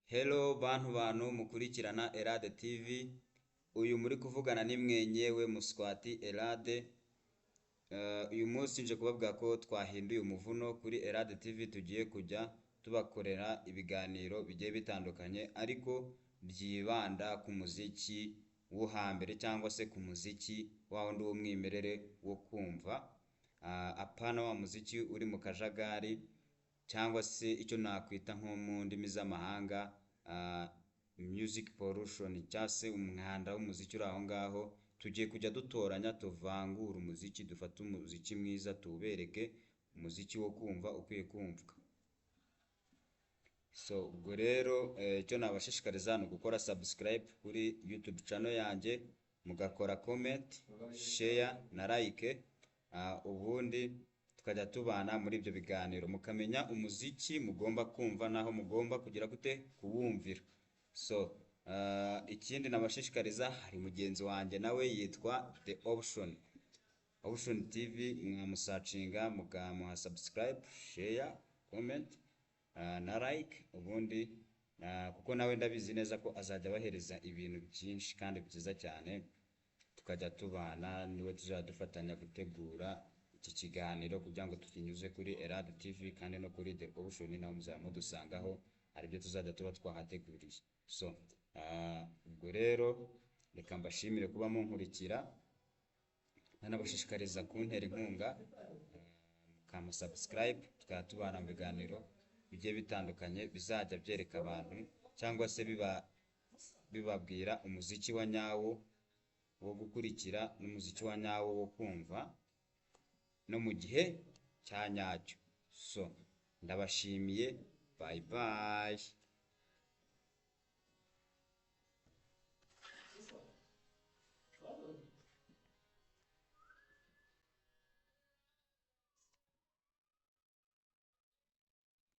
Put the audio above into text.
Hello bantu mukurikirana Erade TV, uyu muri kuvugana ni mwenyewe Muswati Erade. Uyu munsi nje kubabwira ko twahinduye umuvuno kuri Erade TV, tugiye kujya tubakorera ibiganiro bigiye bitandukanye ariko byibanda ku muziki wo hambere cyangwa se ku muziki wa wundi w'umwimerere wo kumva, apana wa muziki uri mu kajagari cyangwa se icyo nakwita nko mu ndimi z'amahanga music pollution cyangwa se umwanda w'umuziki uri aho ngaho. Tugiye kujya dutoranya tuvangure umuziki, dufate umuziki mwiza tuwubereke, umuziki wo kumva ukwiye kumvwa. So ubwo rero icyo nabashishikariza ni ugukora subscribe kuri YouTube channel yanjye, mugakora comment, share na like, ubundi tukajya tubana muri ibyo biganiro, mukamenya umuziki mugomba kumva n'aho mugomba kugira gute kuwumvira. So ikindi nabashishikariza, hari mugenzi wanjye nawe yitwa The Option, Option TV, mwamusearchinga mukamuha subscribe, share, comment na like, ubundi kuko nawe ndabizi neza ko azajya abahereza ibintu byinshi kandi byiza cyane, tukajya tubana niwe tuzajya dufatanya gutegura iki kiganiro kugira ngo tukinyuze kuri Erade TV kandi no kuri The Option naho muzaba mudusangaho, hari ibyo tuzajya tuba twahateguriye. So ubwo rero reka mbashimire kuba munkurikira, nkanabashishikariza kuntera inkunga mukampa subscribe, tukajya tubana mu biganiro bigiye bitandukanye bizajya byereka abantu cyangwa se bibabwira umuziki wa nyawo wo gukurikira n'umuziki wa nyawo wo kumva no mu gihe cya nyacyo. So ndabashimiye, bye bye.